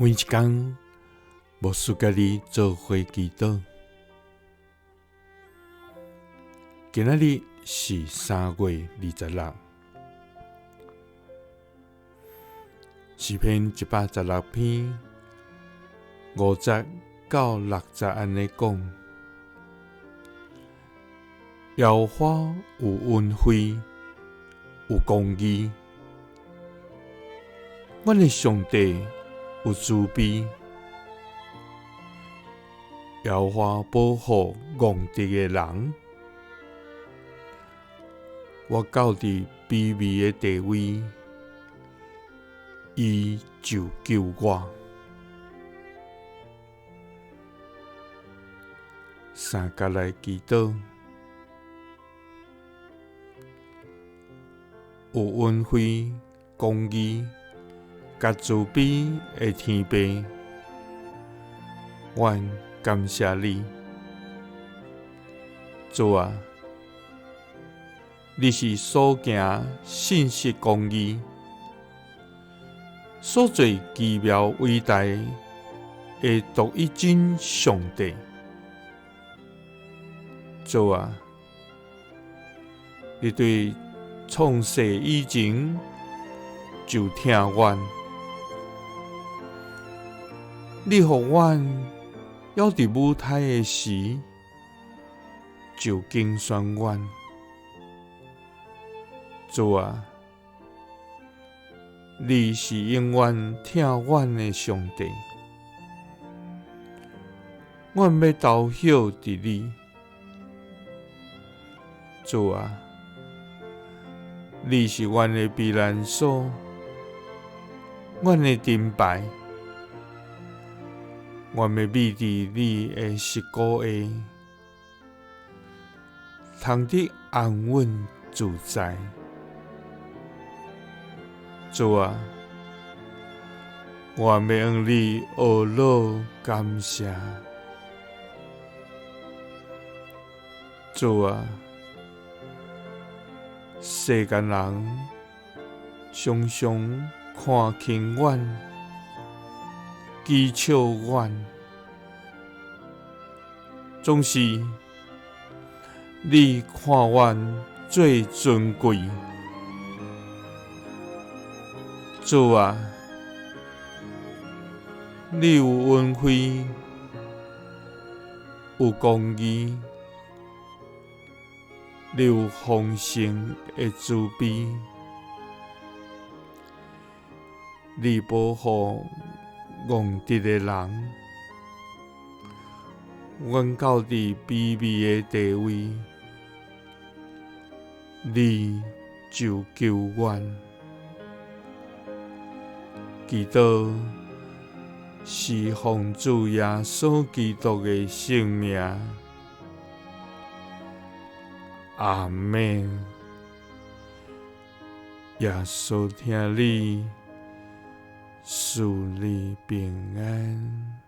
每一工，牧師佮你做伙祈禱。今仔日是3月26，詩篇116篇5節到6節按呢講：耶和華有恩惠，有公義，阮的上帝有慈悲。耶和華保護戇直的人，我到佇卑微的地位，伊就救我。三角來祈禱，有恩惠、公義、佮慈悲的天父，阮感謝你，主啊，你是所行信實公義、所做奇妙偉大的獨一真上帝。主啊，你對創世以前就疼阮，你予阮猶佇母胎的時就揀選阮。主啊，你是永遠疼阮的上帝，阮欲投靠佇你。主啊，你是阮的避難所，阮的盾牌，阮欲覕佇你的膝股下，通得安穩自在。主啊，我欲向你呵咾感謝。主啊，世間人常常看輕阮，譏笑阮，總是你看阮做尊貴。主啊，你有恩惠，有公義，你有豐盛的慈悲，你保護戇直的人，阮到佇卑微的地位，你就救阮。祈禱是奉主耶穌基督的聖名。阿們。耶穌疼你，賜你平安。